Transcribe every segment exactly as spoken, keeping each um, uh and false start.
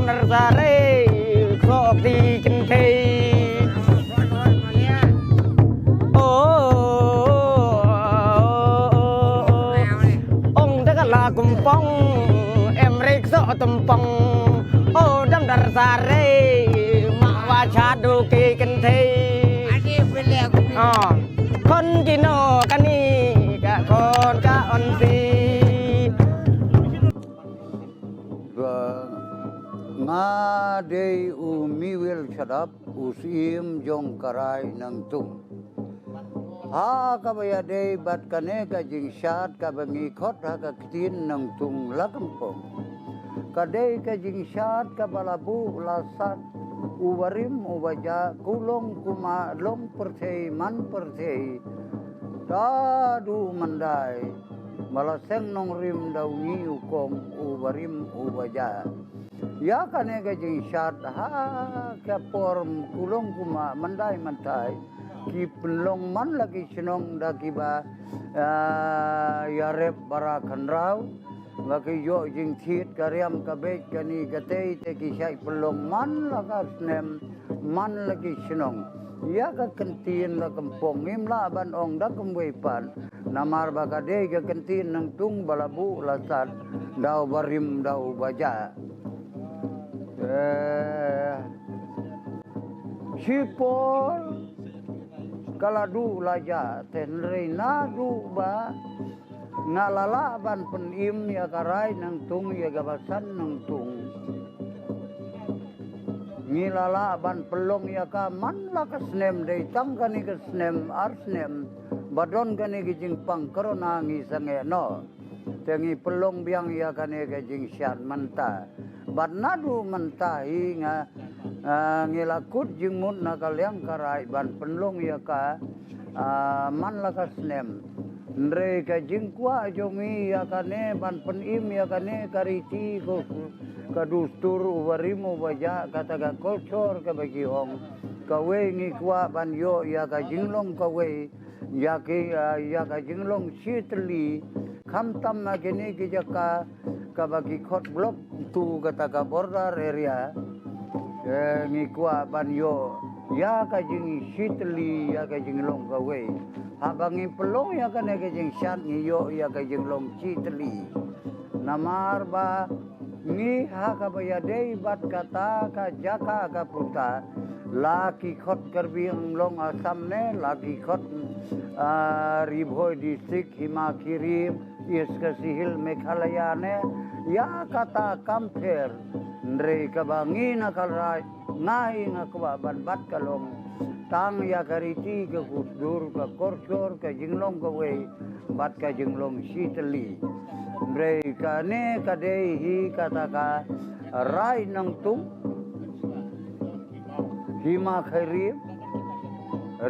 Nar sare sok ti kynthei. Oh, ong da ka la kumpong, em rek sok tumpong. Oh, dam dar sare, ma wa cha du ki kynthei. Oh, kon kino kani ka kon ka on si. Ba nga dei u Miwil Shadap, u Syiem jong ka Rai Nangtung. Ha kaba ïadei bad kane ka jingshad kaba ngi khot ha ka ktien Nangtung la kynpong. Ka dei ka jingshad kaba la buh la sat, u barim u baja, kulong kuma long pyrthei man pyrthei. Ta du mandai. Ba la seng nongrim da u ngi u kong u barim u baja. Ïa kane ka jingshad ha ka por kulong kuma mandai mantai. Ki pynlong man la ki shnong da kiba, ah, ïarep bara khynraw. Ba ki ïoh jingthied ka riam ka beit kani katei te ki shait pynlong man la ka snem man la ki shnong. Ïa ka kyntien la kynpong ngim lah ban ong da kumwei pat. Namar ba ka dei ka kyntien Nangtung ba la buh la sat da u barim da u baja. Eh, shipor ka la duh la ja te hynrei naduh ba nga la lah ban pynim ïa ka Rai Nangtung ïa ka basan Nangtung. Ngi la lah ban pynlong ïa ka man la ka snem dei tang kane ka snem ar snem ba don kane ka jingpang corona ngi sangeh noh. Te ngi pynlong biang ïa kane ka jingshad mynta. Bad naduh mynta hi nga, ah, ngi la kut jingmut na ka liang ka Rai ban pynlong ïa ka, ah, man la ka snem. Hynrei ka jingkwah jong ngi ïa kane ban pynim ïa kane ka riti ko ka dustur u barim u baja kata ka culture kaba ki ong. Kawei ngi kwah ban ïoh ïa ka jinglong kawei ïa ki, ah, ïa ka jinglong shitli khamtam ha kine ki jaka kaba ki khot block tu kata ka border area. Eh, ngi kwah ban ïoh ïa ka jingshitli ïa ka jinglong kawei. Haba ngi pynlong ïa kane ka jingshad ngi ïoh ïa ka jinglong shitli. Namar ba ngi ha kaba ïadei bad kata ka jaka ka puta la ki khot Karbi Anglong Assam ne la ki khot, ah, Ri Bhoi District Hima Khiri East Khasi Hills Meghalaya ne ïa kata kam pher. Hynrei kaba ngi na ka Rai nga hi nga kwah ban bat ka long tang ïa ka riti ka kusdur ka culture ka jinglong kawei bad ka jinglong shitli. Hynrei kane ka dei hi kata ka Rai Nangtung, Hima Khiri,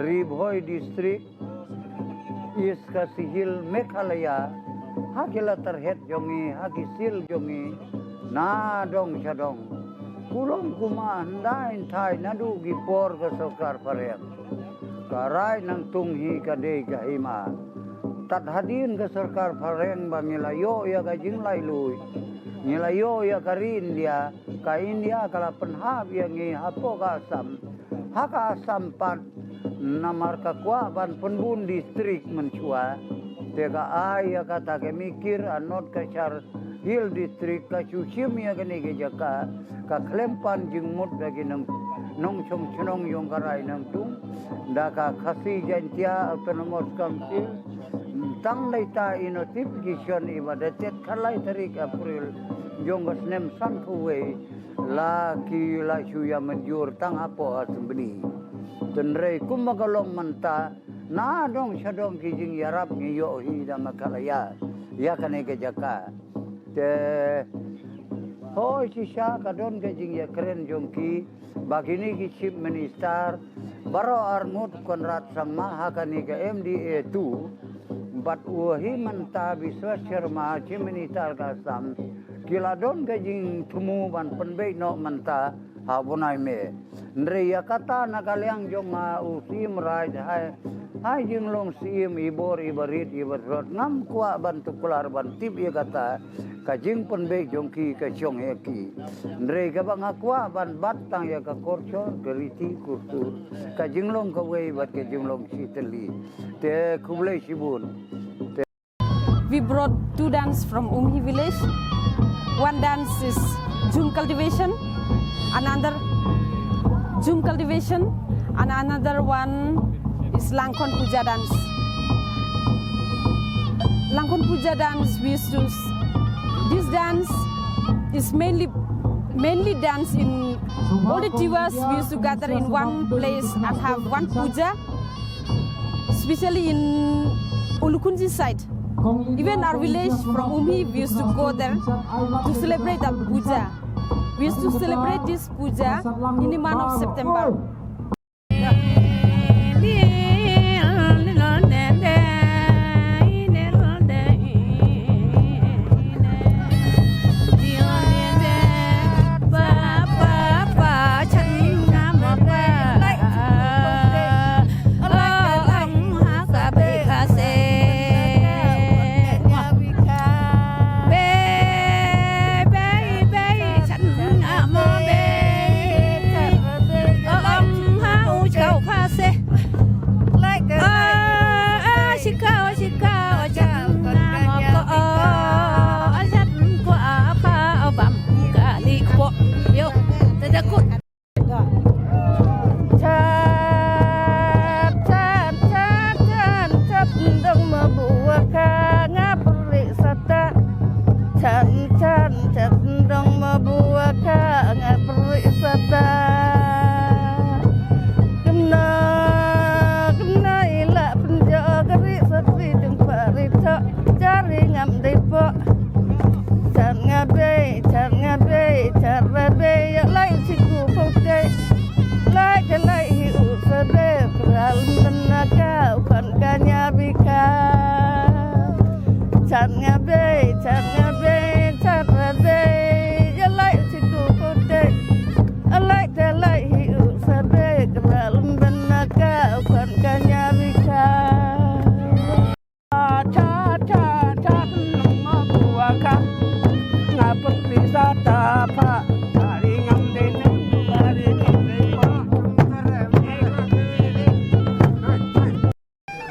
Ri Bhoi District, East Khasi Hills Meghalaya, ha ki la tyrhet jong ngi, ha ki sil jong ngi, na dong sha dong. Kulong kuma hyndai hynthai naduh ki por ka sorkar phareng. Ka Rai Nangtung hi ka dei ka hima. Tad hadien ka sorkar phareng ba ngi la ïoh ïa ka jinglaitluid. Ngi la ïoh ïa ka ri India, ka India ka la pynhap ïa ngi hapoh ka Assam. Ha ka Assam pat namar ka kwah ban pynbun district mynshuwa. Te ka ai ïa kata ka Mikir and North Cachar Hill District ka shu shim ïa kane ka jaka ka khlem pan jingmut da ki nong, nongshong shnong jong ka Rai Nangtung da ka Khasi Jaintia Autonomous Council. Tang dei ta i notification i ba da tet khatlai tarik April jong ka snem san kawei la ki la shu ïa mynjur tang hapoh Assembly. Hynrei kumba ka long mynta na dong sha dong ki jingïarap ngi ïoh hi da Meghalaya ïa kane ka jaka. Te hoi shisha ka don ka jingïakren jong ki ba kine ki Chief Minister baroh arngut Conrad Sangma ha kane ka M D A two bad u Himanta Biswa Sarma Chief Minister ka Assam ki la don ka jingthmu ban pynbeit noh mynta ha u bnai May. Hynrei ïa kata na ka liang jong nga u Syiem Raid ha Ha jinglong syiem i bor i barit i barot ngam kwah ban tuklar ban tip ïa kata ka jingpynbeit jong ki ka shong ïa ki. Hynrei kaba nga kwah ban bat tang ïa ka culture ka riti kultur ka jinglong kawei bad ka jinglong shiteli. Te khublei shibun. We brought two dance from Umhi village. One dance is Jhum cultivation, another Jhum cultivation, and another one is Langkhon Puja dance. Langkhon Puja dance, we used to s- this dance is mainly mainly dance in all the Tiwas. We used to gather in one place and have one puja, especially in Ulukhunji side. Even our village from Umhi, we used to go there to celebrate the puja. We used to celebrate this puja in the month of September. Chan, chan, chan, chan, chan, dong ma bua ka nga peri sata. Chan, chan, chan, dong ma bua ka nga peri sata. Kena, kena ila penjo geri satri jeng peri tok. Jari ngam dei pok. Chan nga bei, chan nga bei, chan nga bei, ïa lai siku pok dei. Lai ka lai hi u sa dei, kral mena ka u kan ka nya bi ka. Chan nga bei, chan nga bei, chan nga bei, ïa lai siku pok dei. Lai ka lai hi u sa dei, kral mena ka u kan ka nya bi ka.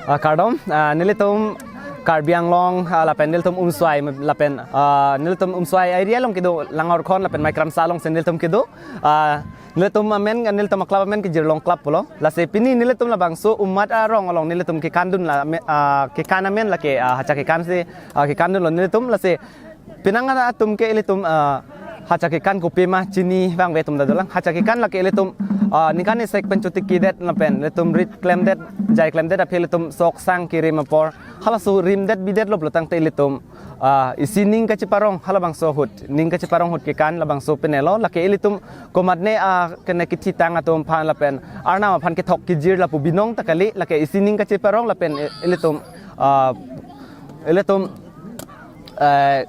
Ah, kardom, ah, nelitum Karbi Anglong, ah, lapen nelitum Umswai, lapen, ah, nelitum Umswai area along kedo, Langorkhon lapen Maikramsa along si nelitum kedo. Ah, nelitum amen, nelitum club amen ke Jirlong Club pulo. Lasi pini nelitum labangso umat arong along nelitum kekan dun la, ah, kekan amen lake, ah, hacha kekan si, ah, kekan dunlo nelitum lasi. Penang atum ke ilitum, ah, hacha kekan kopi ma chini bang ve tum da dolang. Hacha kekan lake ilitum, ah, ningkan isek penchuti kidet lapen ilitum rit klemdet, jai klemdet aphi ilitum sok sang kiri mapor. Halaso rimdet bidet lo pelotang te ilitum, ah, isi ning kachiparong, halabangso ahut. Ning kachiparong ahut kekan labangso penelo, lake ilitum komatne, ah, kene kithi tang atum phan lapen arnam aphan kethok kijir lapu binong ta kali, lake isi ning kachiparong lapen i-, ilitum, ah, ilitum, eh,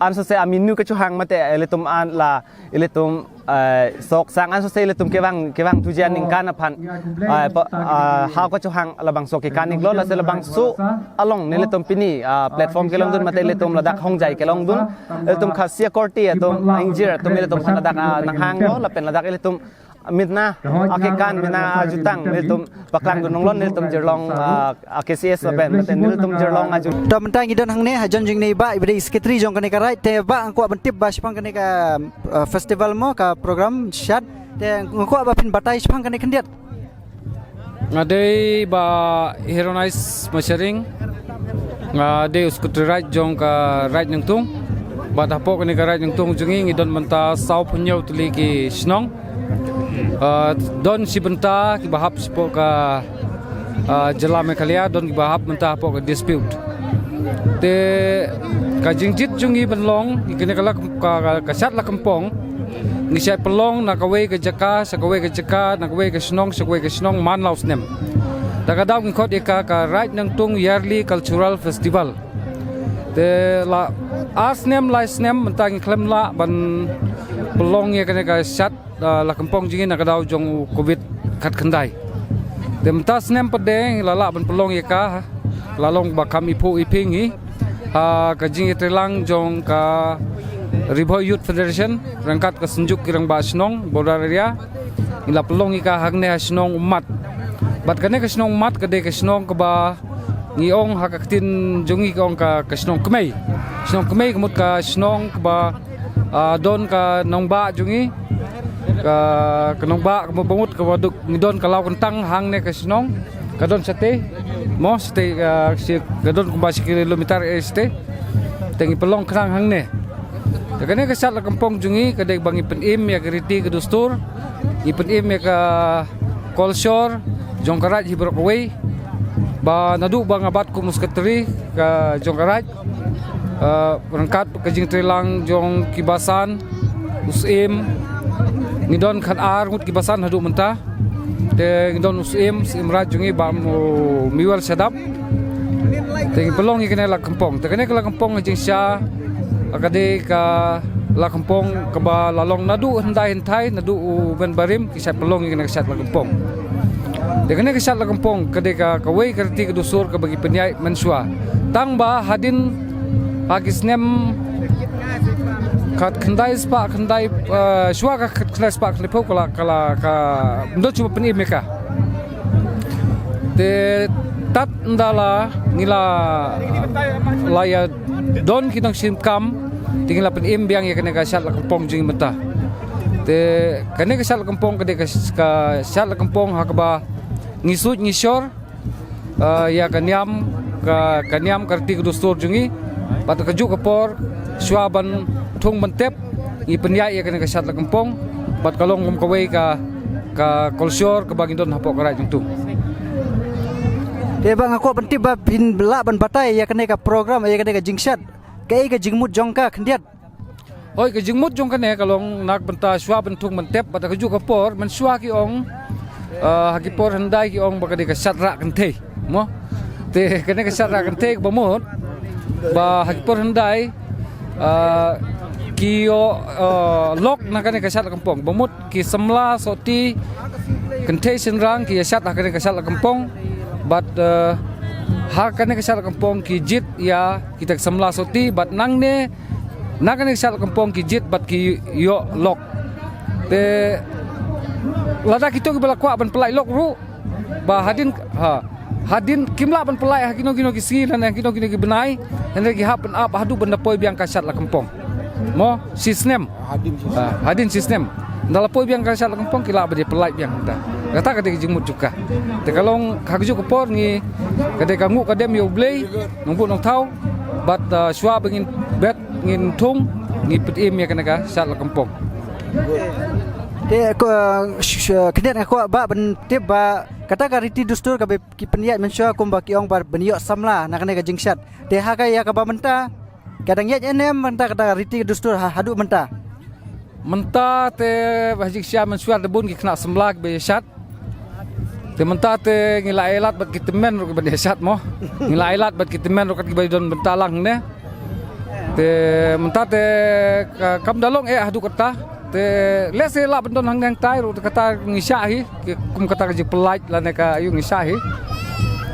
ansose aminu kachuhang mate ilitum an la ilitum, eh, sok sang ansose ilitum kevang, kevang tujian ningkan aphan, eh, pa, eh, ha kachuhang labangso kekan iklo lasi labangso along nelitum pini, ah, platform kelong dun mate ilitum ladak hongjai kelong dun, ilitum Khasia Korti atum, Ingjir atum ilitum phan ladak, ah, nanghanglo lapen ladak ilitum mitna, ah, kekan mitna, ah, jutang nelitum paklang dun nonglon nelitum Jirlong, ah, ah, K C S lapen mate nelitum Jirlong aju. To mynta ngi don hangne ha jon jong ine i bah iba dei i secretary jong kane ka raid te bah nga kwah ban tip bah shaphang kane ka, ah, festival mo ka program shad te nga kwah ba phin batai shaphang kane khyndiat. Nga dei bah Heronais Masharing. Nga dei u secretary raid jong ka raid Nangtung. Bad hapoh kane ka raid Nangtung jong ngi ngi don mynta saw phew hynñiew tylli ki shnong. Ah, don shi bynta kiba hap shapoh ka, ah, jylla Meghalaya, don kiba hap mynta hapoh ka dispute. Te ka jingjit jong ngi ban long, ngi kane ka la ka, ka, ka shad Lakampong. Ngi shait pynlong na kawei ka jaka sha kawei ka jaka, na kawei ka shnong sha kawei ka shnong man la u snem. Ta ka daw ngi khot ïa ka ka Raid Nangtung Yearly Cultural Festival. Te la ar snem lai snem mynta ngi khlem lah ban pynlong ïa kane ka shad, ah, Lakampong jong ngi na ka daw jong u covid khatkhyndai. Te mynta snem pat de la lah ban pynlong ïa ka, la long ba kam iphuh iping hi ha ka jingïatreilang jong ka Ri Bhoi Youth Federation ryngkat ka Synjuk ki Rangbah Shnong Border Area. Ngi la pynlong ïa ka hangne ha shnong Ummat. Bad kane ka shnong Ummat ka dei ka shnong kaba ngi ong ha ka ktien jong ngi ka ong ka, ka shnong kmie. Shnong kmie ka mut ka shnong kaba, ah, don ka nongbah jong ngi. Ka, ka nongbah ka mut ba mut kaba duk ngi don ka law kyntang hangne ka shnong. Ka don shatei mo, shatei, ah, shi, ka don kumba shi kilometer eh shatei. Te ngi pynlong khnang hangne. Te kane ka Shad Lad Kympong jong ngi ka dei ba ngi pynim ïa ka riti ka dustur, ngi pynim ïa ka kolshor jong ka raid hi baroh kawei. Ba naduh ba nga bat kum u sekretari ka jong ka raid, eh, ryngkat ka jingtreilang jong ki basan, u syiem, ngi don khatar ngut ki basan haduh mynta. Te ngi don u syiem, syiem raid jong ngi Bah Miwel Shadap. Te ngi pynlong ïa kane Lad Kympong. Te kane ka Lad Kympong ka jingshisha ka dei ka Lad Kympong kaba la long naduh hyndai hynthai, naduh u Ben Barim ki shait pynlong ïa kane ka Shad Lad Kympong. Te kane ka Shad Lad Kympong ka dei ka, kawei ka riti ka dustur kaba ngi pynïaid mynshuwa. Tang ba hadien ha ki snem khatkhyndai spah khyndai, eh, shuwa ka khatkhyndai spah khyndaiphew ka la, ka la, ka, ym don shuh ba pynim ïa ka. Te tad ynda la ngi la, la ïa don ki nongshim kam, te ngi la pynim biang ïa kane ka Shad Lad Kympong jong ngi mynta. Te kane ka Shad Lad Kympong ka dei ka, ka Shad Lad Kympong ha kaba ngi suit ngi shor, eh, ïa ka niam, ka, ka niam ka riti ka dustur jong ngi. Bad kajuh ka por shuwa ban thung ban tep ngi pynïaid ïa kane ka Shad Lad Kympong. Bad ka long kum kawei ka, ka kolshor kaba ngi don hapoh ka raid jong ngi. Te Bah nga kwah ban tip ba phin lah ban batai ïa kane ka program, ïa kane ka jingshad, kaei ka jingmut jong ka khyndiat? Hooid, ka jingmut jong kane ka long na ka bynta shuwa ban thung ban tep, bad kajuh ka por mynshuwa ki ong, eh, ha ki por hyndai ki ong ba ka dei ka shad rah kynthei mo. Te kane ka shad rah kynthei kaba mut ba ha ki por hyndai, eh, ki ïoh, eh, lok na kane ka Shad Lad Kympong. Ba mut ki samla sotti, kynthei shynrang ki ïa shad ha kane ka Shad Lad Kympong. Bad, eh, ha kane ka Shad Lad Kympong ki jied ïa kita ki samla sotti, bad nangne na kane ka Shad Lad Kympong ki jied bad ki ïoh lok. Te lada kito kiba la kwah ban pynlait lok ruh, ba hadien, ha, hadien kim lah ban pynlait ha kino kino ki sngi lane ha kino kino ki bnai, hynrei ki hap ban ap haduh ban da poi biang ka Shad Lad Kympong. Mo, shi snem. Hadien shi snem. Ah, hadien shi snem. Nda la poi biang ka Shad Lad Kympong ki lah ban da pynlait biang hangta. Kata ka dei ka jingmut jong ka. Te ka long ha kajuh ka por ngi, ka dei ka nguh ka dem ïa U Blei Nongbuh Nongthaw. Bad, ah, shuwa ba ngin bet ngin thung, ngi pynim ïa kane ka Shad Lad Kympong. Te ko, sh-, sh-, khyndiat nga kwah Bah ban tip ba kata ka riti dustur kaba ki pynïaid mynshuwa kumba ki ong ba ban ïoh samla na kane ka jingshad. Te ha ka ïa kaba mynta ka dang ïaid ne em mynta kata ka riti dustur ha, haduh mynta? Mynta te ha jingshisha mynshuwa da bun ki khynnah samla kiba ïa shad. Te mynta te ngi la ai lad bad ki tymmen ruh kiba ïa shad mo. Ngi la ai lad bad ki tymmen ruh kat kiba don bynta lang ne. Te mynta te ka, kam da long eh haduh kata. Te lehse lah ban don hangne hangtai ruh te kata ngi shah hi. Ki kum kata ka jingpynlait lane ka ïoh ngi shah hi.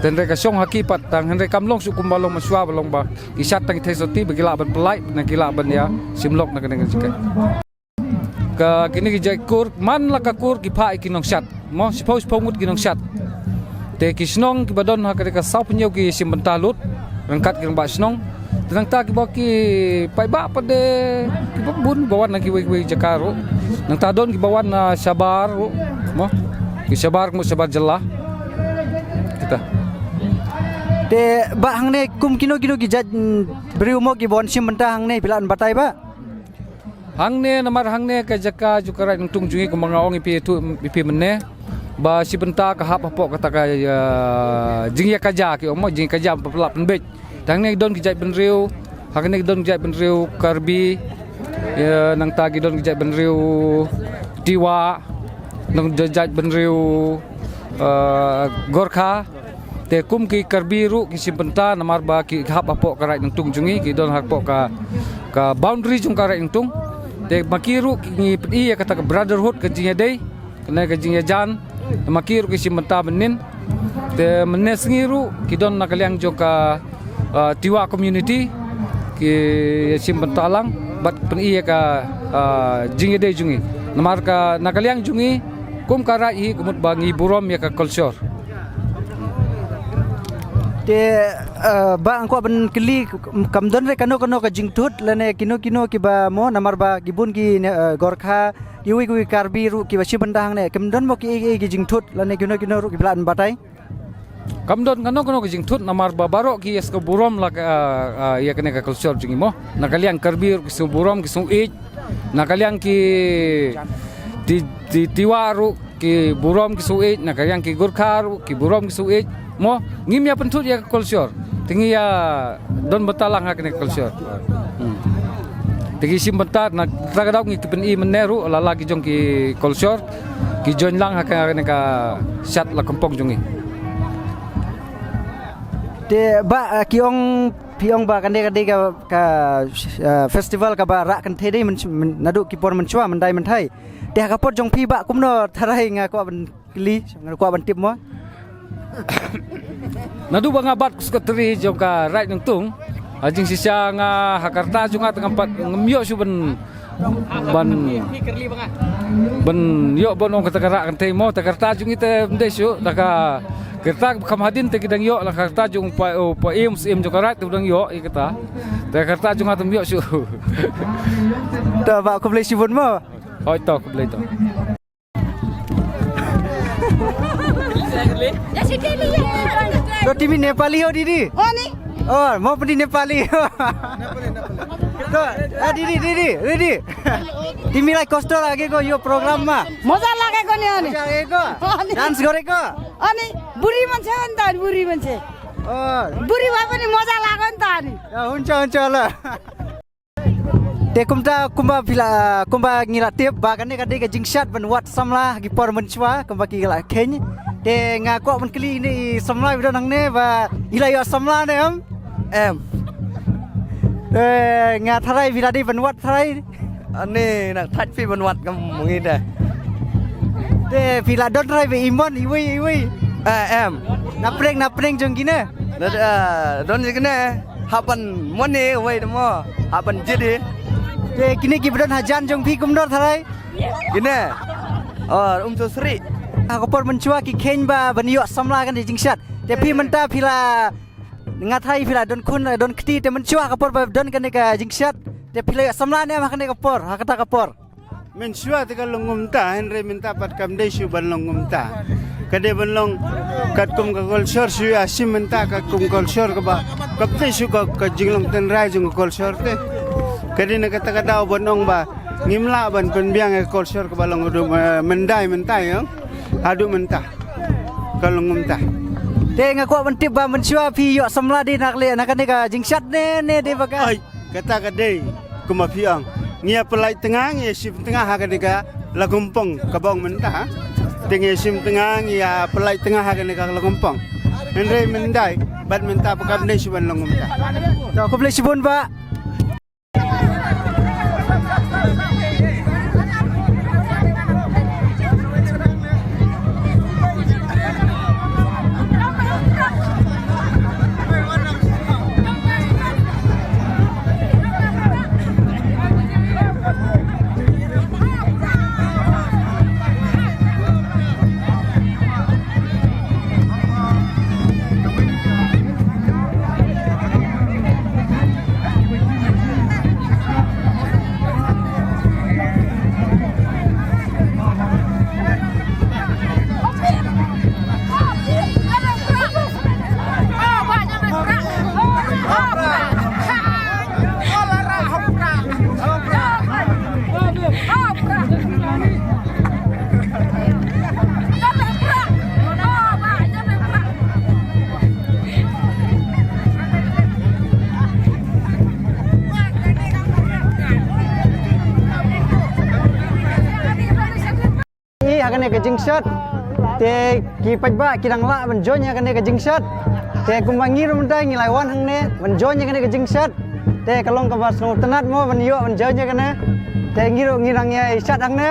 Te hynrei ka shong ha ki pat tang hynrei kam long shuh kumba long mynshuwa ba long ba ki shad tang ki thei sotti ba ki lah ban pynlait na ki lah ban ïa shim lok na kane ka jingkait. Ka kine ki jait kur, man la ka kur ki phah ïa ki nongshad. Mo, shiphew shiphew ngut ki nongshad. Te ki shnong kiba don ha kane ka saw pynïew ki shim bynta lut ryngkat ki rangbah shnong. Te nangta kiba ki paidbah pat de kiba bun ba wan na kiwei kiwei jaka ruh. Nangta don kiba wan na shabar ruh. Mo, ki shabar mo shabar jylla. Kita. Te Bah hangne kum kino kino ki jait, mm, briew mo kiba wan shim bynta hangne phi lah ban batai Bah? Hangne namar hangne ka jaka jong ka Raid Nongtung jong ngi kumba nga ong ïa phi tu ïa phi mynne ba shi bynta ka hap hapoh kata ka, ïa, jingïakajia ki ong mo jingïakajia ba pynlap pynbeit. Te hangne ki don ki jaitbynriew, hangne ki don ki jaitbynriew Karbi, ïa, nangta ki don ki jaitbynriew Tiwa, nang jaitbynriew, eh, Gorkha. Te kum ki Karbi ruh ki shim bynta namar ba ki hap hapoh ka Raid Nongtung jong ngi, ki don hapoh ka, ka boundary jong ka Raid Nongtung. Te ma ki ruh ki ngi pyni ïa kata ka brotherhood ka jingïadei, kane ka jingïajan, ma ki ruh ki shim bynta mynnin. Te mynne sngi ruh ki don na ka liang jong ka, ah, Tiwa community ki ïa shim bynta lang bad pyni ïa ka, ah, jingïadei jong ngi. Namar ka na ka liang jong ngi kum ka Raid hi ka mut ba ngi burom ïa ka culture. Te, eh, ba nga kwah ban kylli, kam don re kano kano ka jingthut lane kino kino kiba mo, namar ba ki bun ki ne, eh, Gorkha, kiwei kiwei Karbi ruh kiba shim bynta hangne, kam don mo ki, ki, ki jingthut lane kino kino ruh kiba lah ban batai? Kam don kano kano ka jingthut namar ba baroh ki ïa sngew burom la ka, ah, ah, ïa kane ka culture jong ngi mo. Na ka liang Karbi ruh ki sngew burom, ki sngew ïeit. Na ka liang ki, ti, ti, Tiwa ruh ki burom, ki sngew ïeit. Na ka liang ki Gorkha ruh ki burom, ki sngew ïeit. Mo, ngim ïa pynthut ïa ka culture. Te ngi ïa don bynta lang ha kane ka culture. Hmm. Te ki shim bynta na kata ka daw ngi ki pyni mynne ruh la la ki jong ki culture ki join lang ha kane ka shat la kampong jong ngi. Te ba, eh, ki ong, phi ong ba kane ka dei ka, ka, eh, festival kaba rah kynthei dei myn-, myn-, naduh ki por mynshuwa, myndai mynthai. Te ha ka por jong phi ba kumno tharai, nga kwah ban kylli, nga kwah ban tip mo. Naduh ba nga bat secretary jong ka Raid Nongtung, ha jingshisha nga ha ka rta jong nga te ngam pat, ngam ïoh shuh ban, ban, ban ïoh ban ong kata ka rah kynthei mo, te ka rta jong ngi te ym dei shuh, da ka rta kham hadien te ki dang ïoh, la ka rta jong u pa, u paiem, syiem jong ka Raid te u dang ïoh ïa kata. Te ka rta jong nga te ym ïoh shuh. To ba khublei shibun mo. Hoi to, khublei to. तो तिमी नेपाली हो दिदी? हो नि। अँ, म पनि नेपाली हो। त, ए, दिदी, दिदी, दिदी। तिमीलाई कस्तो लागेको यो प्रोग्राममा? मजा लागेको नि अनि। मजा लागेको? अनि? डान्स गरेको? अनि बुढी मान्छे हो नि त अनि बुढी मान्छे। अँ। बुढी भए पनि मजा लाग्यो नि त अनि। अँ, हुन्छ, हुन्छ, ल। Te kumta kumba phi la, kumba ngi la tip ba kane ka dei ka jingshad ban wad samla ha ki por mynshuwa kumba ki la kheiñ. Te nga kwah ban kylli ine i samla ba don hangne ba i la ïoh samla ne em? Em. Eh, nga tharai phi la dei ban wad tharai. Ani nang thait phi ban wad kam ngi te. Te phi la don tharai ba i mon iwei iwei. Eh, em. Na prank, na prank jong kine. Na, eh, don ji kine. Hap ban mon ne wei de mo. Hap ban jied de. Te kine ki ba don hajan jong phi kumno tharai? Kine. Oh, um so sri. Ha ka por mynshuwa ki kheiñ ba ban ïoh samla kane jingshad. Te phi mynta phi la, nga tharai phi la don khun, don kti, te mynshuwa ha ka por ba don kane ka jingshad. Te phi la ïoh samla ne em ha kane ka por, ha kata ka por. Mynshuwa te ka long kumta, hynrei mynta pat kam dei shuh ban long kumta. Ka dei ban long katkum ka culture shuh ïa shim mynta katkum culture kaba, kam dei shuh ka, ka jinglong tynrai jong ka culture te. Ka dei na kata ka daw ban ong ba ngim lah ban pynbiang ïa ka culture kaba long haduh, eh, myndai mynta ïa. Haduh mynta. Ka long kumta. Te nga kwah ban tip ba mynshuwa phi ïoh samla dei na ka liang na kane ka jingshad ne, ne dei ba ka. Ai. Kata ka dei, kumba phi ong. Ngi ïa pynlait tnga, ngi ïa shim tnga ha kane ka la kumpong, kaba ong mynta, ha? Te ngi ïa shim tnga, ngi ïa pynlait tnga ha kane ka la kumpong. Hynrei myndai, bad mynta ba kam dei shuh ban long kumta. To, khublei shibun ba. Ïa kane ka jingshad. Te ki paidbah ki dang lah ban join ïa kane ka jingshad. Te kumba ngi ruh mynta ngi la wan hangne ban join ïa kane ka jingshad. Te ka long kaba sngewtynnat mo ban ïoh ban join ïa kane. Te ngi ruh ngi dang ïa shad hangne.